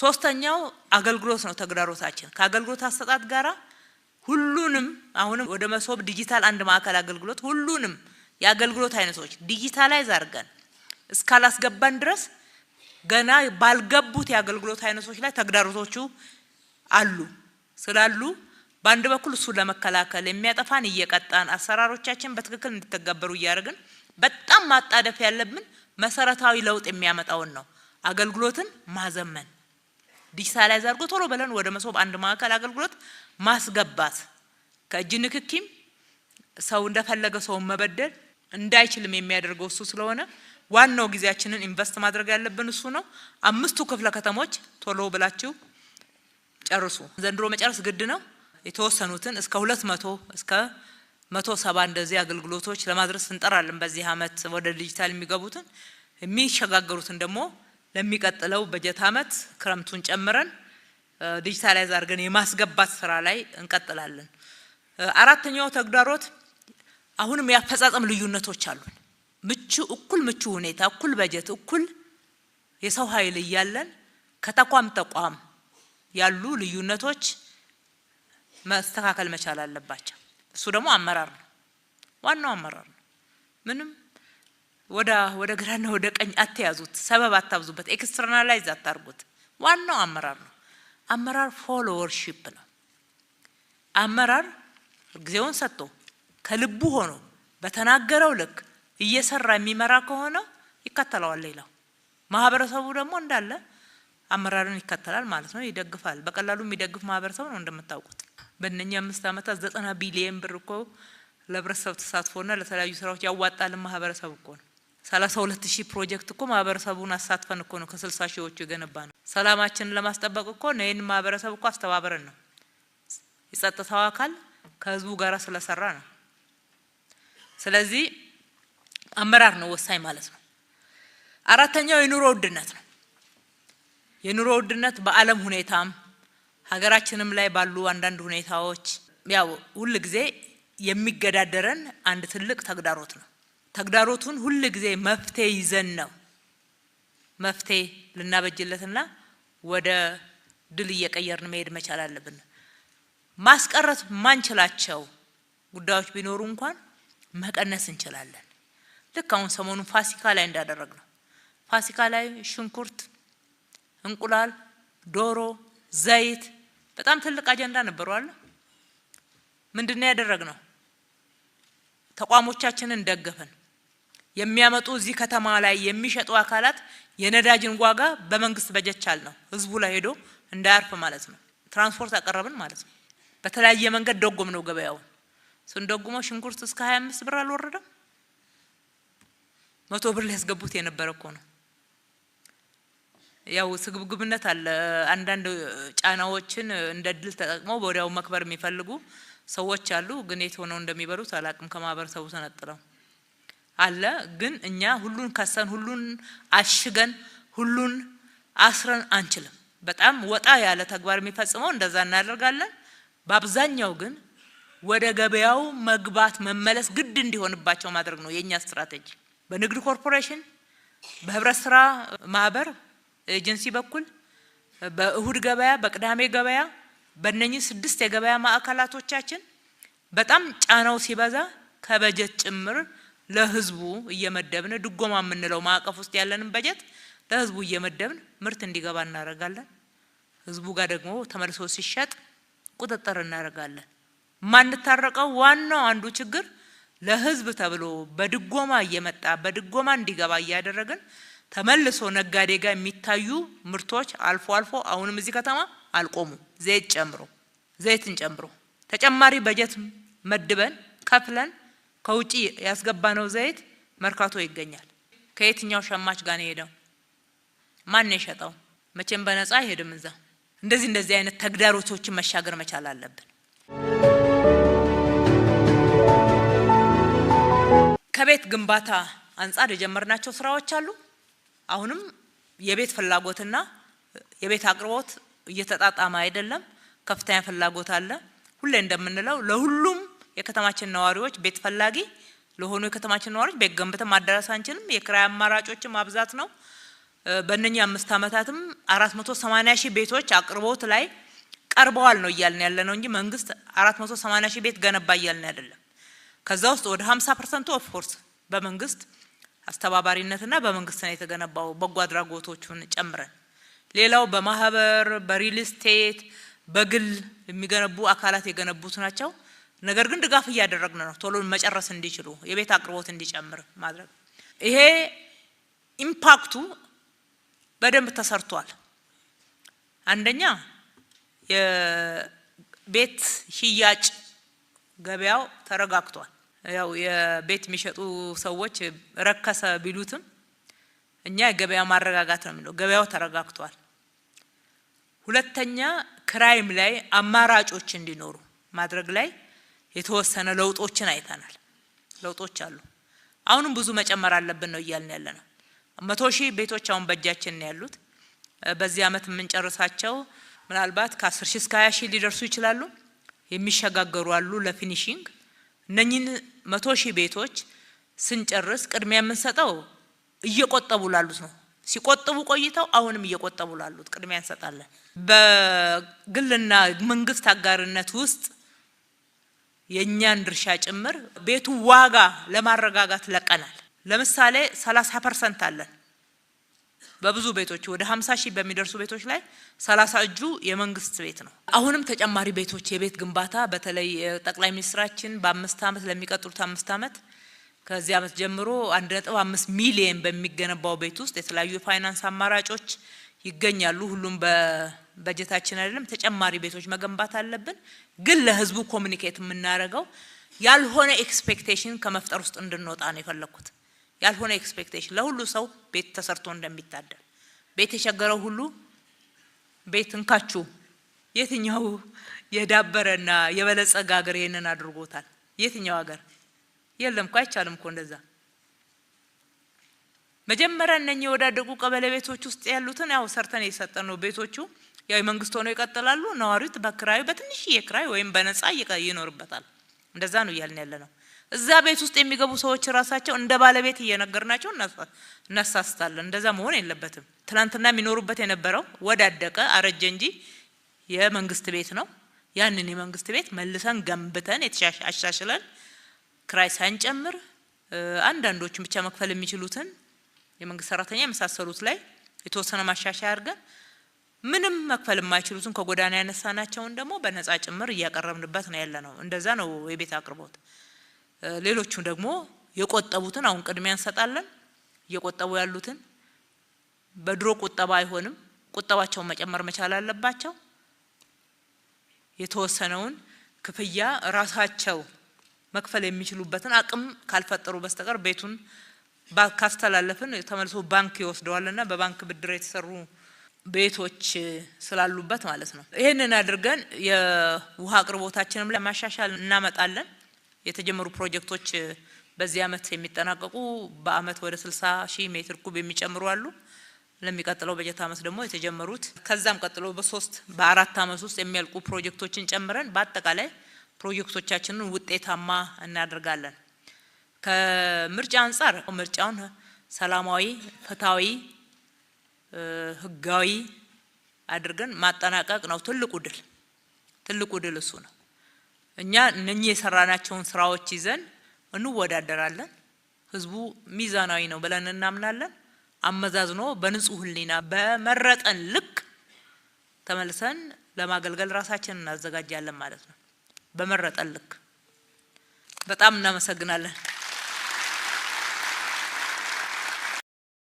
ሶስተኛው አገልግሎት ነው ተግዳሮታችን። ከአገልግሎት አሰጣጥ ጋራ ሁሉንም አሁንም ወደ መሶብ ዲጂታል አንድ ማዕከል አገልግሎት ሁሉንም የአገልግሎት አይነቶች digitalize አድርገን እስካላስገባን ድረስ ገና ባልገቡት የአገልግሎት አይነቶች ላይ ተግዳሮቶቹ አሉ። ስላሉ በአንድ በኩል እሱን ለመከላከል የሚያጠፋን እየቀጣን አሰራሮቻችን በትክክል እንዲተገበሩ እያደረግን በጣም ማጣደፍ ያለብን መሰረታዊ ለውጥ የሚያመጣውን ነው። አገልግሎትን ማዘመን፣ digitalize አድርጎ ቶሎ ብለን ወደ መሶብ አንድ ማዕከል አገልግሎት ማስገባት፣ ከእጅ ንክኪም ሰው እንደፈለገ ሰውን መበደል እንዳይችልም የሚያደርገው እሱ ስለሆነ ዋናው ጊዜያችንን invest ማድረግ ያለብን እሱ ነው። 5ቱ ክፍለ ከተሞች ቶሎ ብላችሁ ጨርሱ። ዘንድሮ መጨረስ ግድ ነው። የተወሰኑትን እስከ 200 እስከ 170 እንደዚህ አገልግሎቶች ለማድረስ እንጠራለን። በዚህ አመት ወደ ዲጂታል የሚገቡትን፣ የሚሸጋገሩትን ደግሞ ለሚቀጥለው በጀት አመት ክረምቱን ጨምረን digitalize አድርገን የማስገባት ስራ ላይ እንቀጥላለን። አራተኛው ተግዳሮት አሁንም የአፈጻጸም ልዩነቶች አሉን። እኩል ምቹ ሁኔታ፣ እኩል በጀት፣ እኩል የሰው ኃይል እያለን ከተቋም ተቋም ያሉ ልዩነቶች መስተካከል መቻል አለባቸው። እሱ ደግሞ አመራር ነው፣ ዋናው አመራር ነው። ምንም ወደ ግራና ወደ ቀኝ አትያዙት፣ ሰበብ አታብዙበት፣ externalize አታርጉት። ዋናው አመራር ነው። አመራር followership ነው። አመራር ጊዜውን ሰጥቶ ከልቡ ሆኖ በተናገረው ልክ እየሰራ የሚመራ ከሆነ ይከተለዋል ሌላው። ማህበረሰቡ ደግሞ እንዳለ አመራርን ይከተላል ማለት ነው፣ ይደግፋል። በቀላሉ የሚደግፍ ማህበረሰብ ነው እንደምታውቁት። በእነኛ 5 አመታት 90 ቢሊየን ብር እኮ ለህብረተሰብ ተሳትፎና ለተለያዩ ስራዎች ያዋጣል ማህበረሰብ እኮ ነው። 32000 ፕሮጀክት እኮ ማህበረሰቡን አሳትፈን እኮ ነው ከ60 ሺዎቹ የገነባ ነው። ሰላማችንን ለማስጠበቅ እኮ ነው ይሄን ማህበረሰብ እኮ አስተባብረን ነው። የጸጥታው አካል ከህዝቡ ጋር ስለሰራ ነው። ስለዚህ አመራር ነው ወሳኝ ማለት ነው። አራተኛው የኑሮ ውድነት ነው። የኑሮ ውድነት በአለም ሁኔታም ሀገራችንም ላይ ባሉ አንዳንድ ሁኔታዎች ያው ሁል ጊዜ የሚገዳደረን አንድ ትልቅ ተግዳሮት ነው። ተግዳሮቱን ሁል ጊዜ መፍትሄ ይዘን ነው መፍትሄ ልናበጅለትና ወደ ድል እየቀየርን መሄድ መቻል አለብን። ማስቀረት ማንችላቸው ጉዳዮች ቢኖሩ እንኳን መቀነስ እንችላለን። ልክ አሁን ሰሞኑን ፋሲካ ላይ እንዳደረግነው ፋሲካ ላይ ሽንኩርት፣ እንቁላል፣ ዶሮ፣ ዘይት በጣም ትልቅ አጀንዳ ነበሩ አይደል? ምንድነው ያደረግነው? ተቋሞቻችንን ደገፍን። የሚያመጡ እዚህ ከተማ ላይ የሚሸጡ አካላት የነዳጅን ዋጋ በመንግስት በጀት ቻልነው፣ ህዝቡ ላይ ሄዶ እንዳያርፍ ማለት ነው። ትራንስፖርት አቀረብን ማለት ነው። በተለያየ መንገድ ደጎምነው ገበያውን። ስንደጉመው ሽንኩርት እስከ 25 ብር አልወረደም። 100 ብር ሊያስገቡት የነበረ እኮ ነው። ያው ስግብግብነት አለ። አንዳንድ ጫናዎችን እንደ ድል ተጠቅመው ወዲያው መክበር የሚፈልጉ ሰዎች አሉ። ግን የት ሆነው እንደሚበሉት አላቅም። ከማህበረሰቡ ተነጥለው አለ። ግን እኛ ሁሉን ከሰን ሁሉን አሽገን ሁሉን አስረን አንችልም። በጣም ወጣ ያለ ተግባር የሚፈጽመው እንደዛ እናደርጋለን። በአብዛኛው ግን ወደ ገበያው መግባት መመለስ ግድ እንዲሆንባቸው ማድረግ ነው የኛ ስትራቴጂ። በንግድ ኮርፖሬሽን፣ በህብረት ስራ ማህበር ኤጀንሲ በኩል፣ በእሁድ ገበያ፣ በቅዳሜ ገበያ፣ በእነኚህ 6 የገበያ ማዕከላቶቻችን በጣም ጫናው ሲበዛ ከበጀት ጭምር ለህዝቡ እየመደብን ድጎማ የምንለው ማዕቀፍ ውስጥ ያለንን በጀት ለህዝቡ እየመደብን ምርት እንዲገባ እናደርጋለን። ህዝቡ ጋር ደግሞ ተመልሶ ሲሸጥ ቁጥጥር እናደርጋለን። ማንታረቀው ዋናው አንዱ ችግር ለህዝብ ተብሎ በድጎማ እየመጣ በድጎማ እንዲገባ እያደረግን ተመልሶ ነጋዴ ጋር የሚታዩ ምርቶች አልፎ አልፎ አሁንም እዚህ ከተማ አልቆሙም። ዘይትን ጨምሮ ተጨማሪ በጀት መድበን ከፍለን ከውጪ ያስገባነው ዘይት መርካቶ ይገኛል። ከየትኛው ሸማች ጋር ነው የሄደው? ማን ነው የሸጠው? መቼም በነፃ አይሄድም እዛ። እንደዚህ አይነት ተግዳሮቶችን መሻገር መቻል አለብን። ከቤት ግንባታ አንፃር የጀመርናቸው ስራዎች አሉ። አሁንም የቤት ፍላጎትና የቤት አቅርቦት እየተጣጣመ አይደለም። ከፍተኛ ፍላጎት አለ። ሁሌ እንደምንለው ለሁሉም የከተማችን ነዋሪዎች ቤት ፈላጊ ለሆኑ የከተማችን ነዋሪዎች ቤት ገንብተን ማዳረስ አንችልም። የክራይ አማራጮችን ማብዛት ነው። በእነኛ 5 ዓመታትም 480 ሺህ ቤቶች አቅርቦት ላይ ቀርበዋል ነው እያልን ያለነው እንጂ መንግስት 480 ሺህ ቤት ገነባ እያልን አይደለም። ከዛ ውስጥ ወደ 50% of course በመንግስት አስተባባሪነትና በመንግስት ነው የተገነባው በጎ አድራጎቶቹን ጨምረን። ሌላው በማህበር በሪል ስቴት በግል የሚገነቡ አካላት የገነቡት ናቸው። ነገር ግን ድጋፍ እያደረግን ነው ቶሎ መጨረስ እንዲችሉ የቤት አቅርቦት እንዲጨምር ማድረግ። ይሄ impact ኡ በደንብ ተሰርቷል። አንደኛ የቤት ሽያጭ ገበያው ተረጋግቷል። ያው የቤት የሚሸጡ ሰዎች ረከሰ ቢሉትም እኛ የገበያ ማረጋጋት ነው የሚለው፣ ገበያው ተረጋግቷል። ሁለተኛ ክራይም ላይ አማራጮች እንዲኖሩ ማድረግ ላይ የተወሰነ ለውጦችን አይተናል። ለውጦች አሉ። አሁንም ብዙ መጨመር አለብን ነው እያልን ያለነው። 100 ሺህ ቤቶች አሁን በእጃችን ነው ያሉት። በዚህ አመት የምንጨርሳቸው ምናልባት ከ10 ሺህ እስከ 20 ሺህ ሊደርሱ ይችላሉ። የሚሸጋገሩ አሉ ለ finishing። እነኚህን 100 ሺህ ቤቶች ስንጨርስ ቅድሚያ የምንሰጠው እየቆጠቡ ላሉት ነው። ሲቆጥቡ ቆይተው አሁንም እየቆጠቡ ላሉት ቅድሚያ እንሰጣለን። በግልና መንግስት አጋርነት ውስጥ የኛን ድርሻ ጭምር ቤቱ ዋጋ ለማረጋጋት ለቀናል። ለምሳሌ 30% አለን። በብዙ ቤቶች ወደ 50 ሺህ በሚደርሱ ቤቶች ላይ 30 እጁ የመንግስት ቤት ነው። አሁንም ተጨማሪ ቤቶች የቤት ግንባታ በተለይ ጠቅላይ ሚኒስትራችን በአምስት አመት ለሚቀጥሉት 5 አመት ከዚህ አመት ጀምሮ 1.5 ሚሊየን በሚገነባው ቤት ውስጥ የተለያዩ የፋይናንስ አማራጮች ይገኛሉ። ሁሉም በበጀታችን አይደለም፣ ተጨማሪ ቤቶች መገንባት አለብን። ግን ለህዝቡ communicate የምናደርገው ያልሆነ expectation ከመፍጠር ውስጥ እንድንወጣ ነው የፈለኩት። ያልሆነ expectation ለሁሉ ሰው ቤት ተሰርቶ እንደሚታደል፣ ቤት የቸገረው ሁሉ ቤት እንካችሁ። የትኛው የዳበረና የበለጸገ ሀገር ይሄንን አድርጎታል? የትኛው ሀገር? የለም እኮ፣ አይቻልም እኮ እንደዛ። መጀመሪያ እነኚህ የወዳደቁ ቀበሌ ቤቶች ውስጥ ያሉትን ያው ሰርተን የሰጠነው ቤቶቹ ያው የመንግስት ሆነው ይቀጥላሉ። ነዋሪው በክራዩ በትንሽዬ ክራይ ወይም በነፃ ይኖርበታል። እንደዛ ነው እያልን ያለነው። እዛ ቤት ውስጥ የሚገቡ ሰዎች ራሳቸው እንደ ባለቤት እየነገርናቸው እናሳስታለን። እንደዛ መሆን የለበትም። ትናንትና የሚኖሩበት የነበረው ወዳደቀ አረጀ እንጂ የመንግስት ቤት ነው። ያንን የመንግስት ቤት መልሰን ገንብተን አሻሽለን ክራይ ሳንጨምር አንዳንዶቹን ብቻ መክፈል የሚችሉትን የመንግስት ሰራተኛ የመሳሰሉት ላይ የተወሰነ ማሻሻያ አድርገን ምንም መክፈል የማይችሉትን ከጎዳና ያነሳናቸውን ደግሞ በነፃ ጭምር እያቀረብንበት ነው ያለነው። እንደዛ ነው የቤት አቅርቦት። ሌሎቹ ደግሞ የቆጠቡትን አሁን ቅድሚያ እንሰጣለን። እየቆጠቡ ያሉትን በድሮ ቁጠባ አይሆንም፣ ቁጠባቸውን መጨመር መቻል አለባቸው። የተወሰነውን ክፍያ ራሳቸው መክፈል የሚችሉበትን አቅም ካልፈጠሩ በስተቀር ቤቱን ካስተላለፍን ተመልሶ ባንክ ይወስደዋልና በባንክ ብድር የተሰሩ ቤቶች ስላሉበት ማለት ነው። ይሄንን አድርገን የውሃ አቅርቦታችንም ለማሻሻል እናመጣለን። የተጀመሩ ፕሮጀክቶች በዚህ አመት የሚጠናቀቁ በአመት ወደ 60 ሺህ ሜትር ኩብ የሚጨምሩ አሉ። ለሚቀጥለው በጀት አመት ደግሞ የተጀመሩት ከዛም ቀጥሎ በ3 በ4 አመት ውስጥ የሚያልቁ ፕሮጀክቶችን ጨምረን በአጠቃላይ ፕሮጀክቶቻችንን ውጤታማ እናደርጋለን። ከምርጫ አንፃር ምርጫውን ሰላማዊ፣ ፍትሃዊ፣ ህጋዊ አድርገን ማጠናቀቅ ነው ትልቁ ድል። ትልቁ ድል እሱ ነው። እኛ እነኚህ የሰራናቸውን ስራዎች ይዘን እንወዳደራለን። ህዝቡ ሚዛናዊ ነው ብለን እናምናለን። አመዛዝኖ በንጹህ ህሊና በመረጠን ልክ ተመልሰን ለማገልገል ራሳችንን እናዘጋጃለን ማለት ነው። በመረጠን ልክ። በጣም እናመሰግናለን።